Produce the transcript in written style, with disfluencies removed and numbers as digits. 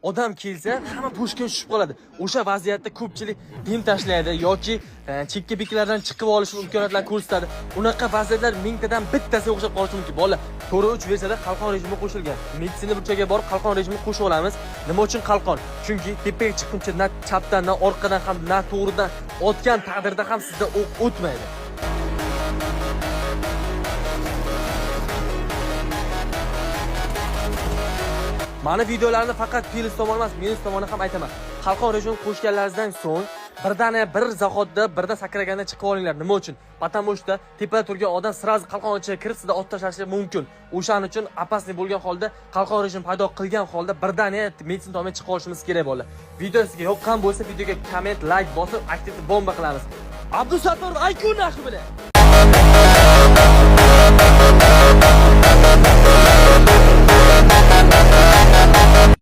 Odam kelsa, hamma pushka tushib qoladi. O'sha vaziyatda ko'pchilik dim tashlaydi yoki chekka beklardan chiqib olish imkoniyatlarini ko'rsatadi. Unaqa vaziyatlar mingtadan bittasiga o'xshab qolishi mumkin. Bolalar, 4-3 versiyada qalqon rejimi qo'shilgan. Meditsina burchagiga borib qalqon rejimini qo'shib olamiz. Nima uchun qalqon? Chunki tepaga chiqquncha na chapdan, na orqadan ham, na to'g'ridan otgan taqdirda ham sizda o'q o'tmaydi. Mani videolarimni faqat plyus tomoni emas, minus tomoni ham aytaman. Qalqon rejimini qo'shganlaringizdan so'ng birdaniga bir zahodda birda sakraganda chiqib olinglar. Nima uchun? Потому что tepada turgan odam сразу qalqon ichiga kirib sizda otib tashlashi mumkin. O'shaning uchun опасный bo'lgan holda qalqon rejim paydo qilgan holda birdaniga meditsina tomonga chiqib olishimiz kerak bo'ldi. Video sizga yoqqan bo'lsa, videoga komment, like bosib, aktivni bomba qilamiz. Abdusattor IQ narxi bilan.